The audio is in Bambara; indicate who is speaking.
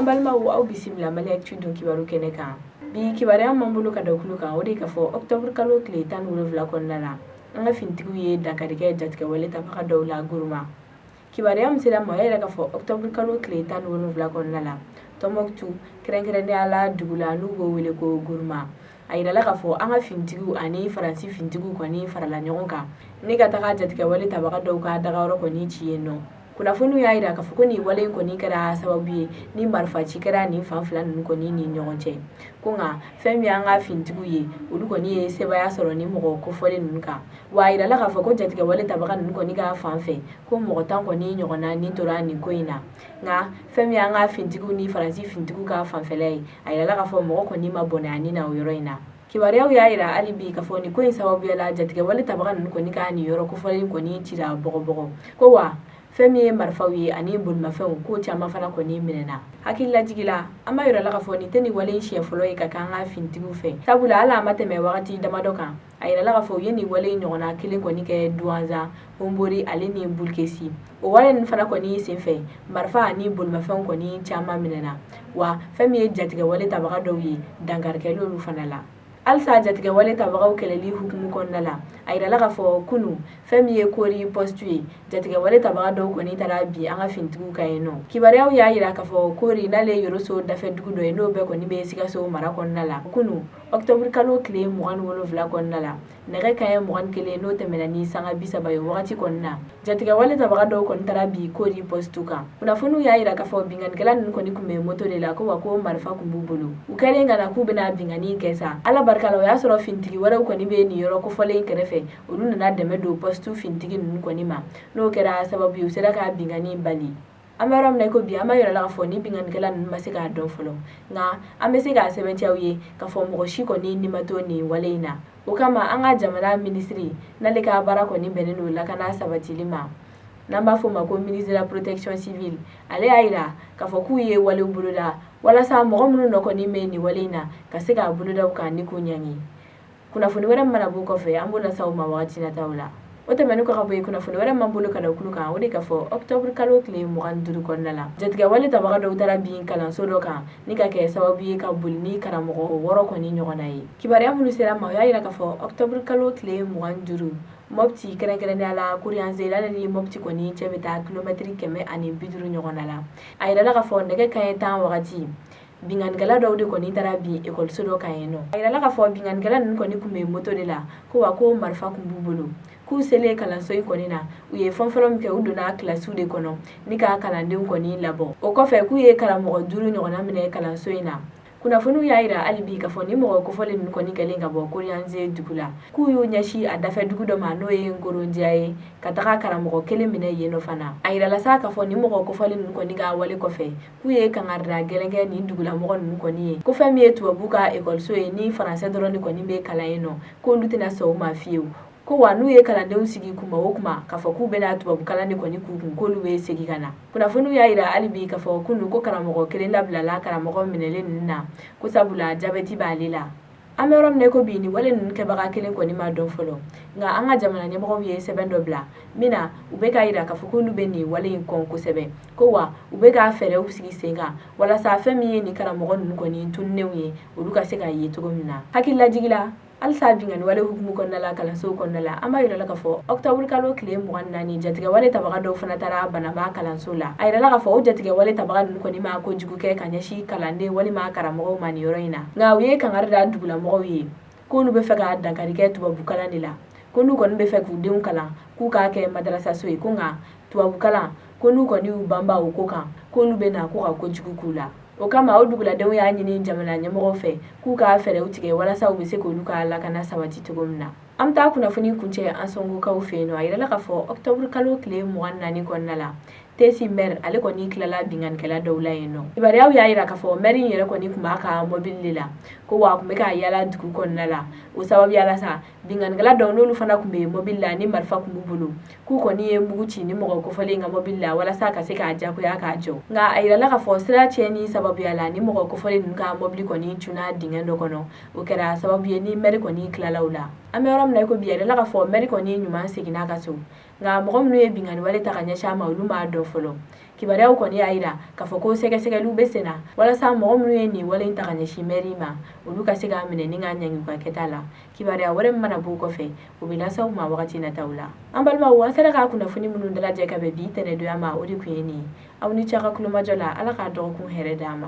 Speaker 1: An balimaw, aw bisimila Mali Actu don kibaru kɛnɛ kan. Bi kibaruya m'an bolo ka da kulo kan, o de k'a fɔ octobre kalo tile 17 kɔnɔna la, an ka finitigiw ye dankari kɛ jatigɛwale tabaga dɔw la Guruma. Kibaruya min sera ma, o yɛrɛ k'a fɔ octobre kalo tile 17 kɔnɔna la, Tɔnbɔkutu, kɛrɛnkɛrɛnnenya la dugu la n'u b'o wele ko Guruma, a yirala k'a fɔ an ka finitigiw ani Faransi finitigiw kɔni farala ɲɔgɔn kan ni ka taga jatigɛwale tabaga dɔw ka dagayɔrɔ kɔni ci yen nɔ. Kunnafoniw y'a jira k'a fɔ ko nin wale in kɔni kɛra sababu ye ni marifaci kɛra nin fan fila ninnu kɔni ni ɲɔgɔn cɛ. Ko nka fɛn min y'an ka finitigiw ye, olu kɔni ye sebaaya sɔrɔ ni mɔgɔ kofɔlen ninnu kan. Wa a yirala k'a fɔ ko jatigɛwale tabaga ninnu kɔni ka fan fɛ, ko mɔgɔ 10 kɔni ɲɔgɔnna ni tora nin ko in na. Nka fɛn min y'an ka finitigiw ni Faransi finitigiw ka fanfɛla ye, a yirala k'a fɔ mɔgɔ kɔni ma bɔnɛ a ni na o yɔrɔ in na. Kibaruyaw y'a jira hali bi k'a fɔ nin ko in sababuya la, jatigɛwale tabaga ninnu kɔni ka nin yɔrɔ kofɔlen kɔni cira bɔgɔbɔgɔ. Ko wa fɛn min ye marifaw ye ani bolimafɛnw, ko caman fana kɔni minɛna. Hakililajigi la, an b'a yirala k'a fɔ nin tɛ nin wale in siɲɛ fɔlɔ ye ka kɛ an ka finitigiw fɛ, sabula hali a ma tɛmɛ wagati damadɔ kan, a yirala k'a fɔ u ye nin wale in ɲɔgɔnna kelen kɔni kɛ Duwanza, Honbori ale ni Bulukesi. O wale ninnu fana kɔni senfɛ, marifa ani bolimafɛnw kɔni caman minɛna. Wa fɛn min ye jatigɛwale tabaga dɔw ye, dankari kɛla olu fana la. Halisa jatigɛwale tabagaw kɛlɛli hukumu kɔnɔna la, a yirala k'a fɔ kunu, fɛn min ye Kori poste ye, jatigɛwale tabaga dɔw kɔni taara bin an ka finitigiw kan yen nɔ. Kibaruyaw y'a jira k'a fɔ Kori, n'ale ye Yoroso dafɛ dugu dɔ ye, n'o bɛɛ kɔni bɛ Sikaso mara kɔnɔna la, kunu octobre kalo tile 27 kɔnɔna la, nɛgɛ kanɲɛ 21 n'o tɛmɛna ni sanga 30 ye wagati kɔni na, jatigɛwale tabaga dɔw kɔni taara bin Kori poste kan. Kunnafoniw y'a jira k'a fɔ binkannikɛla ninnu kɔni tun bɛ moto de la, ko wa ko marifa tun b'u bolo. U kɛlen ka na k'u bɛna binkanni kɛ sa, Ala barika la, o y'a sɔrɔ finitigi wɛrɛw kɔni bɛ nin yɔrɔ kofɔlen kɛrɛfɛ. Olu nana dɛmɛ don poste finitigi ninnu kɔni ma, n'o kɛra sababu ye u sera ka binkanni bali. An bɛ yɔrɔ min na i ko bi, an b'a yirala k'a fɔ ni binkannikɛla ninnu ma se k'a dɔn fɔlɔ, nka an bɛ se k'a sɛbɛntiya aw ye k'a fɔ mɔgɔ si kɔni ni ma to nin wale in na. O kama, an ka jamana minisiri, n'ale ka baara kɔni bɛnnen don lakana sabatili ma, n'an b'a fɔ o ma ko ministre de la Protection civile, ale y'a jira k'a fɔ k'u ye walew boloda walasa mɔgɔ minnu nɔ kɔni bɛ nin wale in na, ka se k'a boloda u kan ni k'u ɲangi. Kunnafoni wɛrɛ mana b'o kɔfɛ, an b'o lase aw ma wagati nataw la. O tɛmɛnen kɔ ka bɔ yen, kunnafoni wɛrɛ m'an bolo ka da kulu kan, o de k'a fɔ octobre kalo tile 25 kɔnɔna la, jatigɛwale tabaga dɔw taara bin kalanso dɔ kan ni ka kɛ sababu ye ka boli ni karamɔgɔ 6 kɔni ɲɔgɔnna ye. Kibaruya minnu sera ma, o y'a jira k'a fɔ octobre kalo tile 25, Mɔpti, kɛrɛnkɛrɛnnenya la Kuriyanzela ni Mɔpti kɔni cɛ bɛ taa kilomɛtiri 150 ɲɔgɔnna la, a yirala k'a fɔ nɛgɛ kanɲɛ 10 wagati, binkannikɛla dɔw de kɔni taara bin ekɔliso dɔ kan yen nɔ. A yirala k'a fɔ binkannikɛla ninnu kɔni tun bɛ moto de la, ko wa ko marifa tun b'u bolo. K'u selen kalanso in kɔni na, u ye fɛn fɔlɔ min kɛ, u donna kilasiw de kɔnɔ ni ka kalandenw kɔni labɔ. O kɔfɛ, k'u ye karamɔgɔ 5 ɲɔgɔnna minɛ kalanso in na. Kunnafoniw y'a jira hali bi k'a fɔ ni mɔgɔ kofɔlen ninnu kɔni kɛlen ka bɔ Koriyanze dugu la, k'u y'u ɲɛsin a dafɛ dugu dɔ ma, n'o ye Nkorondiya ye, ka taga karamɔgɔ kelen minɛ yen nɔ fana. A yirala sa k'a fɔ ni mɔgɔ kofɔlen ninnu kɔni ka wale kɔfɛ, k'u ye kangarida gɛlɛn kɛ nin dugulamɔgɔ ninnu kɔni ye, ko fɛn min ye tubabu ka ekɔliso ye ni faransɛ dɔrɔn de kɔni bɛ kalan yen nɔ, k'olu tɛna sɔn o ma fiyewu. Ko wa n'u ye kalandenw sigi kuma o kuma k'a fɔ k'u bɛna tubabu kalan de kɔni k'u kun, k'olu bɛ segin ka na. Kunnafoniw y'a jira hali bi k'a fɔ kunun ko karamɔgɔ kelen labilala karamɔgɔ minɛlen ninnu na, ko sabula jabɛti b'ale la. An bɛ yɔrɔ min na ko bi, nin wale ninnu kɛbaga kelen kɔni ma dɔn fɔlɔ, nka an ka jamana ɲɛmɔgɔw ye sɛbɛn dɔ bila min na u bɛ k'a jira k'a fɔ k'olu bɛ nin wale in kɔn kosɛbɛ, ko wa u bɛ ka fɛɛrɛw sigi sen kan walasa fɛn min ye nin karamɔgɔ ninnu kɔni tununnenw ye, olu ka se ka ye cogo min na. Hakililajigi la, halisa binkanni wale hukumu kɔnɔna la, kalansow kɔnɔna la, an b'a yirala k'a fɔ octobre kalo tile 24, jatigɛwale tabaga dɔw fana taara Banaba kalanso la. A yirala k'a fɔ o jatigɛwale tabaga ninnu kɔni ma kojugu kɛ ka ɲɛsin kalanden walima karamɔgɔw ma nin yɔrɔ in na, nka u ye kangari da dugulamɔgɔw ye k'olu bɛ fɛ ka dankari kɛ tubabukalan de la, ko n'u kɔni bɛ fɛ k'u denw kalan, k'u k'a kɛ madarasaso ye, ko nka tubabukalan, ko n'u kɔni y'u banba o ko kan, k'olu bɛ na ko ka kojugu k'u la. O kama, o duguladenw y'a ɲini jamana ɲɛmɔgɔw fɛ k'u ka fɛɛrɛw tigɛ walasa u bɛ se k'olu ka lakana sabati cogo min na. An bɛ taa kunnafoni kuncɛ Ansɔngokaw fɛ yen nɔ. A yirala k'a fɔ octobre kalo tile 24 kɔnɔna la, Tesi maire, ale kɔni tilala binkannikɛla dɔw la yen nɔ. Kibaruyaw y'a jira k'a fɔ maire in yɛrɛ kɔni tun b'a ka mɔbili de la, ko wa a tun bɛ ka yala dugu kɔnɔna la. O sababuya la sa, binkannikɛla dɔw, n'olu fana tun bɛ mɔbili la ni marifa tun b'u bolo, k'u kɔni ye mugu ci ni mɔgɔ kofɔlen ka mɔbili la walasa ka se k'a jagoya k'a jɔ. Nka a yirala k'a fɔ sira tiɲɛni sababuya la, ni mɔgɔ kofɔlen ninnu ka mɔbili kɔni cunna dingɛ dɔ kɔnɔ. O kɛra sababu ye ni maire kɔni tilala u la. An bɛ yɔrɔ min na i ko bi, a yirala k'a fɔ maire kɔni ɲuman seginna ka so. Nka mɔgɔ minnu ye binkanni wale ta ka ɲɛsin a ma, olu m'a dɔn fɔlɔ. Kibaruyaw kɔni y'a jira k'a fɔ ko sɛgɛsɛgɛliw bɛ senna walasa mɔgɔ minnu ye nin wale in ta ka ɲɛsin mɛri ma, olu ka se ka minɛ ni ka ɲangi u ka kɛta la. Kibaruya wɛrɛ min mana b'o kɔfɛ, o bɛ lase aw ma wagati nataw la. An balimaw, an sera ka kunnafoni minnu dalajɛ ka bɛn bi tɛnɛdonya ma, o de tun ye nin ye. Aw ni ce a ka kulomajɔ la. Ala k'a dɔgɔkun hɛrɛ d'an ma.